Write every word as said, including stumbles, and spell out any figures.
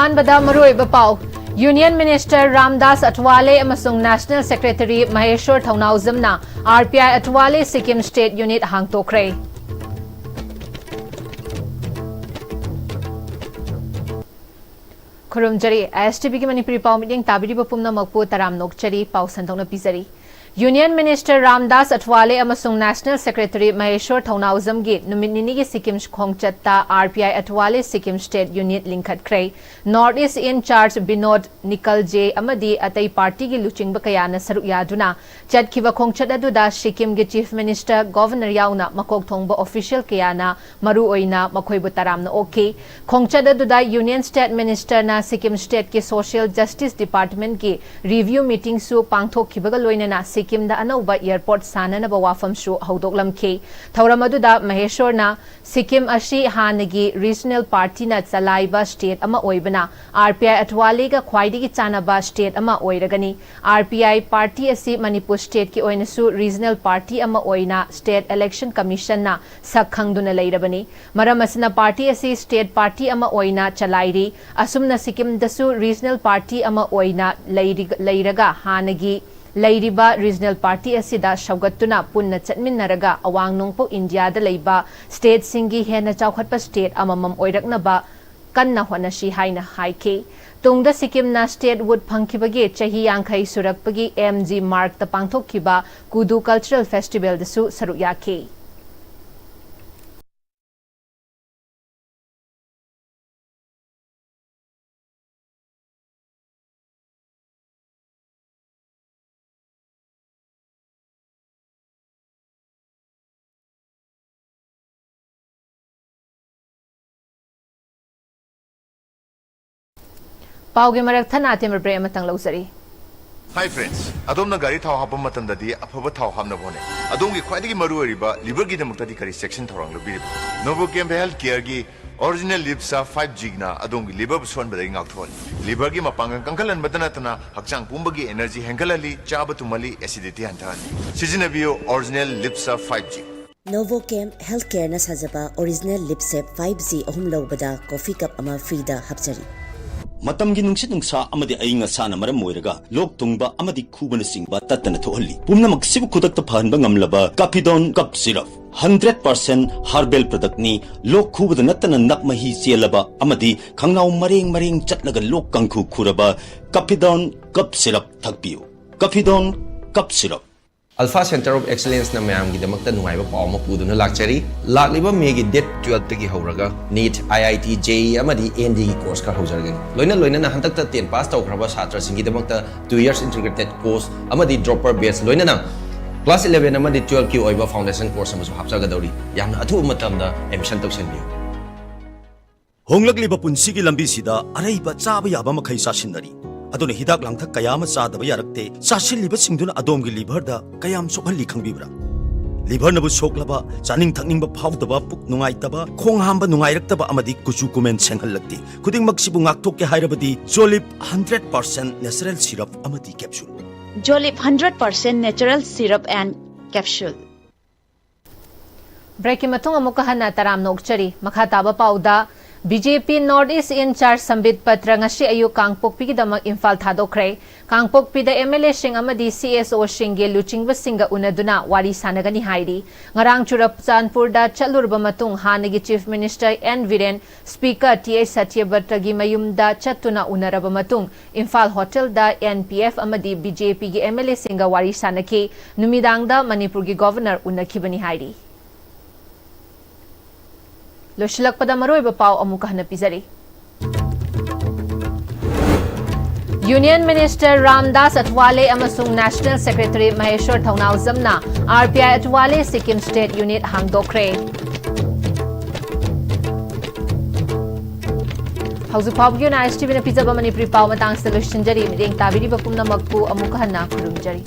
ꯑꯍꯥꯟꯕꯗ ꯃꯔꯨꯑꯣꯏꯕ ꯄꯥꯎ꯫ Union Minister ꯔꯥꯝꯗꯥꯁ ꯑꯊꯋꯥꯂꯦ ꯑꯃꯁꯨꯡ National Secretary ꯃꯍꯦꯁ꯭ꯋꯔ ꯊꯧꯅꯥꯎꯖꯝꯅ R P I ꯑꯊꯋꯥꯂꯦ Sikkim State Unit ꯍꯥꯡꯗꯣꯛꯈ꯭ꯔꯦ꯫ ꯈꯨꯔꯨꯝꯖꯔꯤ꯫ I S T V ꯒꯤ ꯃꯅꯤꯄꯨꯔꯤ ꯄꯥꯎ ꯃꯤꯠꯌꯦꯡ ꯇꯥꯕꯤꯔꯤꯕ ꯄꯨꯝꯅꯃꯛꯄꯨ ꯇꯔꯥꯝꯅ ꯑꯣꯛꯆꯔꯤ꯫ ꯄꯥꯎ ꯁꯟꯗꯣꯛꯅ ꯄꯤꯖꯔꯤ꯫ Union Minister ꯔꯥꯝꯗꯥꯁ ꯑꯊꯋꯥꯂꯦ ꯑꯃꯁꯨꯡ National Secretary ꯃꯍꯦꯁ꯭ꯋꯔ ꯊꯧꯅꯥꯎꯖꯝꯒꯤ ꯅꯨꯃꯤꯠ ꯅꯤꯅꯤꯒꯤ Sikkim ꯈꯣꯡꯆꯠꯇ R P I ꯑꯊꯋꯥꯂꯦ Sikkim State Unit ꯂꯤꯡꯈꯠꯈ꯭ꯔꯦ꯫ North East in charge Vinod ꯅꯤꯀꯜꯖꯦ ꯑꯃꯗꯤ ꯑꯇꯩ ꯄꯥꯔꯇꯤꯒꯤ ꯂꯨꯆꯤꯡꯕ ꯀꯌꯥꯅ ꯁꯔꯨꯛ ꯌꯥꯗꯨꯅ ꯆꯠꯈꯤꯕ ꯈꯣꯡꯆꯠ ꯑꯗꯨꯗ ꯁꯤꯛꯀꯤꯝꯒꯤ Chief Minister, Governor ꯌꯥꯎꯅ ꯃꯀꯣꯛ ꯊꯣꯡꯕ official ꯀꯌꯥꯅ ꯃꯔꯨꯑꯣꯏꯅ ꯃꯈꯣꯏꯕꯨ ꯇꯔꯥꯝꯅ ꯑꯣꯛꯈꯤ꯫ ꯈꯣꯡꯆꯠ ꯑꯗꯨꯗ Union State Minister ꯅ ꯁꯤꯛꯀꯤꯝ State ꯀꯤ Social Justice Department ꯀꯤ review meeting ꯁꯨ ꯄꯥꯡꯊꯣꯛꯈꯤꯕꯒ ꯂꯣꯏꯅꯅ ꯁꯤꯛꯀꯤꯝꯗ ꯑꯅꯧꯕ airport ꯁꯥꯅꯅꯕ ꯋꯥꯐꯝꯁꯨ ꯍꯧꯗꯣꯛꯂꯝꯈꯤ꯫ ꯊꯧꯔꯝ ꯑꯗꯨꯗ ꯃꯍꯦꯁ꯭ꯋꯔꯅ ꯁꯤꯛꯀꯤꯝ ꯑꯁꯤ ꯍꯥꯟꯅꯒꯤ regional party ꯅ ꯆꯂꯥꯏꯕ state ꯑꯃ ꯑꯣꯏꯕꯅ R P I ꯑꯊꯋꯥꯂꯦꯒ ꯈ꯭ꯋꯥꯏꯗꯒꯤ ꯆꯥꯟꯅꯕ state ꯑꯃ ꯑꯣꯏꯔꯒꯅꯤ꯫ R P I party ꯑꯁꯤ ꯃꯅꯤꯄꯨꯔ state ꯀꯤ ꯑꯣꯏꯅꯁꯨ regional party ꯑꯃ ꯑꯣꯏꯅ State Election Commission ꯅ ꯁꯛ ꯈꯪꯗꯨꯅ ꯂꯩꯔꯕꯅꯤ꯫ ꯃꯔꯝ ꯑꯁꯤꯅ party ꯑꯁꯤ state party ꯑꯃ ꯑꯣꯏꯅ ꯆꯂꯥꯏꯔꯤ꯫ ꯑꯁꯨꯝꯅ ꯁꯤꯛꯀꯤꯝꯗꯁꯨ regional party ꯑꯃ ꯑꯣꯏꯅ ꯂꯩꯔꯤ-, ꯂꯩꯔꯒ ꯍꯥꯟꯅꯒꯤ ꯂꯩꯔꯤꯕ regional party ꯑꯁꯤꯗ ꯁꯧꯒꯠꯇꯨꯅ ꯄꯨꯟꯅ ꯆꯠꯃꯤꯟꯅꯔꯒ ꯑꯋꯥꯡ ꯅꯣꯡꯄꯣꯛ ꯏꯟꯗꯤꯌꯥꯗ ꯂꯩꯕ state ꯁꯤꯡꯒꯤ ꯍꯦꯟꯅ ꯆꯥꯎꯈꯠꯄ state ꯑꯃꯃꯝ ꯑꯣꯏꯔꯛꯅꯕ ꯀꯟꯅ ꯍꯣꯠꯅꯁꯤ ꯍꯥꯏꯅ ꯍꯥꯏꯈꯤ꯫ ꯇꯨꯡꯗ ꯁꯤꯛꯀꯤꯝꯅ statehood ꯐꯪꯈꯤꯕꯒꯤ ꯆꯍꯤ ꯌꯥꯡꯈꯩ ꯁꯨꯔꯛꯄꯒꯤ M G Marg ꯇ ꯄꯥꯡꯊꯣꯛꯈꯤꯕ ꯀꯨꯗꯨ Cultural Festival ꯗꯁꯨ ꯁꯔꯨꯛ ꯌꯥꯈꯤ꯫ ꯄꯥꯎꯒꯤ ꯃꯔꯛ ꯊꯠꯅ ꯑꯇꯦꯟꯕ break ꯑꯃꯇꯪ ꯂꯧꯖꯔꯤ꯫ Hi friends, ꯑꯗꯣꯝꯅ ꯒꯥꯔꯤ ꯊꯥꯎ ꯍꯥꯞꯄ ꯃꯇꯝꯗꯗꯤ ꯑꯐꯕ ꯊꯥꯎ ꯍꯥꯞꯅꯕ ꯍꯣꯠꯅꯩ꯫ ꯑꯗꯣꯝꯒꯤ ꯈ꯭ꯋꯥꯏꯗꯒꯤ ꯃꯔꯨꯑꯣꯏꯔꯤꯕ liver ꯒꯤꯗꯃꯛꯇꯗꯤ ꯀꯔꯤ ꯆꯦꯛꯁꯤꯟ ꯊꯧꯔꯥꯡ ꯂꯧꯕꯤꯔꯤꯕ? Novochem Health Care ꯒꯤ Original Lip Sub five G ꯅ ꯑꯗꯣꯝꯒꯤ liver ꯕꯨ ꯁꯣꯛꯍꯟꯕꯗꯒꯤ ꯉꯥꯛꯊꯣꯛꯍꯜꯂꯤ꯫ Liver ꯒꯤ ꯃꯄꯥꯡꯒꯜ ꯀꯟꯈꯠꯍꯟꯕꯇ ꯅꯠꯇꯅ ꯍꯛꯆꯥꯡ ꯄꯨꯝꯕꯒꯤ energy ꯍꯦꯟꯒꯠꯍꯜꯂꯤ, ꯆꯥꯕ ꯇꯨꯝꯍꯜꯂꯤ, acidity ꯍꯟꯊꯍꯜꯂꯤ꯫ ꯁꯤꯖꯤꯟꯅꯕꯤꯌꯨ Original Lip Sub five G꯫ Novochem Healthcare ꯅ ꯁꯥꯖꯕ Original Lip Sub five G ꯑꯍꯨꯝ ꯂꯧꯕꯗ coffee cup ꯑꯃ free ꯗ ꯍꯥꯞꯆꯔꯤ꯫ ꯃꯇꯝꯒꯤ ꯅꯨꯡꯁꯤꯠ ꯅꯨꯡꯁꯥ ꯑꯃꯗꯤ ꯑꯏꯪ ꯑꯁꯥꯅ ꯃꯔꯝ ꯑꯣꯏꯔꯒ ꯂꯣꯛ ꯊꯨꯡꯕ ꯑꯃꯗꯤ ꯈꯨꯕꯅꯆꯤꯡꯕ ꯇꯠꯇꯅ ꯊꯣꯛꯍꯜꯂꯤ꯫ ꯄꯨꯝꯅꯃꯛꯁꯤꯕꯨ ꯈꯨꯗꯛꯇ ꯐꯍꯟꯕ ꯉꯝꯂꯕ Cappidone Cough Syrup, hundred percent herbal product ꯅꯤ꯫ ꯂꯣꯛ ꯈꯨꯕꯗ ꯅꯠꯇꯅ ꯅꯞ ꯃꯍꯤ ꯆꯦꯜꯂꯕ ꯑꯃꯗꯤ ꯈꯪꯅꯥꯎ ꯃꯔꯦꯡ ꯃꯔꯦꯡ ꯆꯠꯂꯒ ꯂꯣꯛ ꯀꯥꯡꯈꯨ ꯈꯨꯔꯕ Cappidone Cough Syrup ꯊꯛꯄꯤꯌꯨ꯫ Cappidone Cough Syrup꯫ Alpha Center of Excellence ꯅ ꯃꯌꯥꯝꯒꯤꯗꯃꯛꯇ ꯅꯨꯡꯉꯥꯏꯕ ꯄꯥꯎ ꯑꯃ ꯄꯨꯗꯨꯅ ꯂꯥꯛꯆꯔꯤ꯫ ꯂꯥꯛꯂꯤꯕ ꯃꯦꯒꯤ date twelve ꯇꯒꯤ ꯍꯧꯔꯒ NEET, IIT, JEE ꯑꯃꯗꯤ AND ꯒꯤ course ꯈꯔ ꯍꯧꯖꯔꯒꯅꯤ꯫ ꯂꯣꯏꯅ ꯂꯣꯏꯅꯅ ꯍꯟꯗꯛꯇ ten pass ꯇꯧꯈ꯭ꯔꯕ ꯁꯥꯇ꯭ꯔꯁꯤꯡꯒꯤꯗꯃꯛꯇ two years integrated course ꯑꯃꯗꯤ dropper batch, ꯂꯣꯏꯅꯅ class eleven ꯑꯃꯗꯤ twelve ꯀꯤ ꯑꯣꯏꯕ foundation course ꯑꯃꯁꯨ ꯍꯥꯞꯆꯒꯗꯧꯔꯤ꯫ ꯌꯥꯝꯅ ꯑꯊꯨꯕ ꯃꯇꯝꯗ admission ꯇꯧꯁꯤꯟꯕꯤꯌꯨ꯫ ꯍꯣꯡꯂꯛꯂꯤꯕ ꯄꯨꯟꯁꯤꯒꯤ ꯂꯝꯕꯤꯁꯤꯗ ꯑꯔꯩꯕ ꯆꯥꯕ ꯌꯥꯕ ꯃꯈꯩ ꯆꯥꯁꯤꯟꯅꯔꯤ꯫ ꯑꯗꯨꯅ ꯍꯤꯗꯥꯛ ꯂꯥꯡꯊꯛ ꯀꯌꯥ ꯑꯃ ꯆꯥꯗꯕ ꯌꯥꯔꯛꯇꯦ꯫ ꯆꯥꯁꯤꯜꯂꯤꯕꯁꯤꯡꯗꯨꯅ ꯑꯗꯣꯝꯒꯤ liver ꯗ ꯀꯌꯥꯝ ꯁꯣꯛꯍꯜꯂꯤ ꯈꯪꯕꯤꯕ꯭ꯔꯥ? Liver ꯅꯕꯨ ꯁꯣꯛꯂꯕ, ꯆꯥꯅꯤꯡ ꯊꯛꯅꯤꯡꯕ ꯐꯥꯎꯗꯕ, ꯄꯨꯛ ꯅꯨꯡꯉꯥꯏꯇꯕ, ꯈꯣꯡ ꯍꯥꯝꯕ ꯅꯨꯡꯉꯥꯏꯔꯛꯇꯕ ꯑꯃꯗꯤ ꯀꯨꯆꯨ ꯀꯨꯃꯦꯟ ꯁꯦꯡꯍꯜꯂꯛꯇꯦ꯫ ꯈꯨꯗꯤꯡꯃꯛꯁꯤꯕꯨ ꯉꯥꯛꯊꯣꯛꯀꯦ ꯍꯥꯏꯔꯕꯗꯤ Jolib hundred percent natural syrup ꯑꯃꯗꯤ capsule꯫ Jolib hundred percent natural syrup and capsule꯫ Break ꯀꯤ ꯃꯇꯨꯡ ꯑꯃꯨꯛꯀ ꯍꯟꯅ ꯇꯔꯥꯝꯅ ꯑꯣꯛꯆꯔꯤ꯫ ꯃꯈꯥ ꯇꯥꯕ ꯄꯥꯎꯗ, BJP North East in charge ꯁꯝꯕꯤꯠ Patra ꯉꯁꯤ ꯑꯌꯨꯛ ꯀꯥꯡꯄꯣꯛꯄꯤꯒꯤꯗꯃꯛ ꯏꯝꯐꯥꯜ ꯊꯥꯗꯣꯛꯈ꯭ꯔꯦ꯫ ꯀꯥꯡꯄꯣꯛꯄꯤꯗ MLA ꯁꯤꯡ ꯑꯃꯗꯤ CSO ꯁꯤꯡꯒꯤ ꯂꯨꯆꯤꯡꯕꯁꯤꯡꯒ ꯎꯅꯗꯨꯅ ꯋꯥꯔꯤ ꯁꯥꯟꯅꯒꯅꯤ ꯍꯥꯏꯔꯤ꯫ ꯉꯔꯥꯡ ꯆꯨꯔꯆꯥꯟꯄꯨꯔꯗ ꯆꯠꯂꯨꯔꯕ ꯃꯇꯨꯡ ꯍꯥꯟꯅꯒꯤ Chief Minister N Biren, Speaker T H ꯁꯇ꯭ꯌꯕ꯭ꯔꯇꯒꯤ ꯃꯌꯨꯝꯗ ꯆꯠꯇꯨꯅ ꯎꯅꯔꯕ ꯃꯇꯨꯡ, ꯏꯝꯐꯥꯜ ꯍꯣꯇꯦꯜꯗ NPF ꯑꯃꯗꯤ BJP ꯒꯤ MLA ꯁꯤꯡꯒ ꯋꯥꯔꯤ ꯁꯥꯟꯅꯈꯤ꯫ ꯅꯨꯃꯤꯗꯥꯡꯗ ꯃꯅꯤꯄꯨꯔꯒꯤ Governor ꯎꯅꯈꯤꯕꯅꯤ ꯍꯥꯏꯔꯤ꯫ ꯂꯣꯏꯁꯤꯜꯂꯛꯄꯗ ꯃꯔꯨꯑꯣꯏꯕ ꯄꯥꯎ ꯑꯃꯨꯛꯀ ꯍꯟꯅ ꯄꯤꯖꯔꯤ꯫ Union Minister ꯔꯥꯝꯗꯥꯁ ꯑꯊꯋꯥꯂꯦ ꯑꯃꯁꯨꯡ National Secretary ꯃꯍꯦꯁ꯭ꯋꯔ ꯊꯧꯅꯥꯎꯖꯝꯅ RPI ꯑꯊꯋꯥꯂꯦ Sikkim State Unit ꯍꯥꯡꯗꯣꯛꯈ꯭ꯔꯦ꯫ ꯍꯧꯖꯤꯛ ꯐꯥꯎꯕꯒꯤ ꯑꯣꯏꯅ ISTV ꯅ ꯄꯤꯖꯕ ꯃꯅꯤꯄꯨꯔꯤ ꯄꯥꯎ ꯃꯇꯥꯡꯁꯤꯗ ꯂꯣꯏꯁꯤꯟꯖꯔꯤ꯫ ꯃꯤꯠꯌꯦꯡ ꯇꯥꯕꯤꯔꯤꯕ ꯄꯨꯝꯅꯃꯛꯄꯨ ꯑꯃꯨꯛ ꯍꯟꯅ ꯈꯨꯔꯨꯝꯖꯔꯤ꯫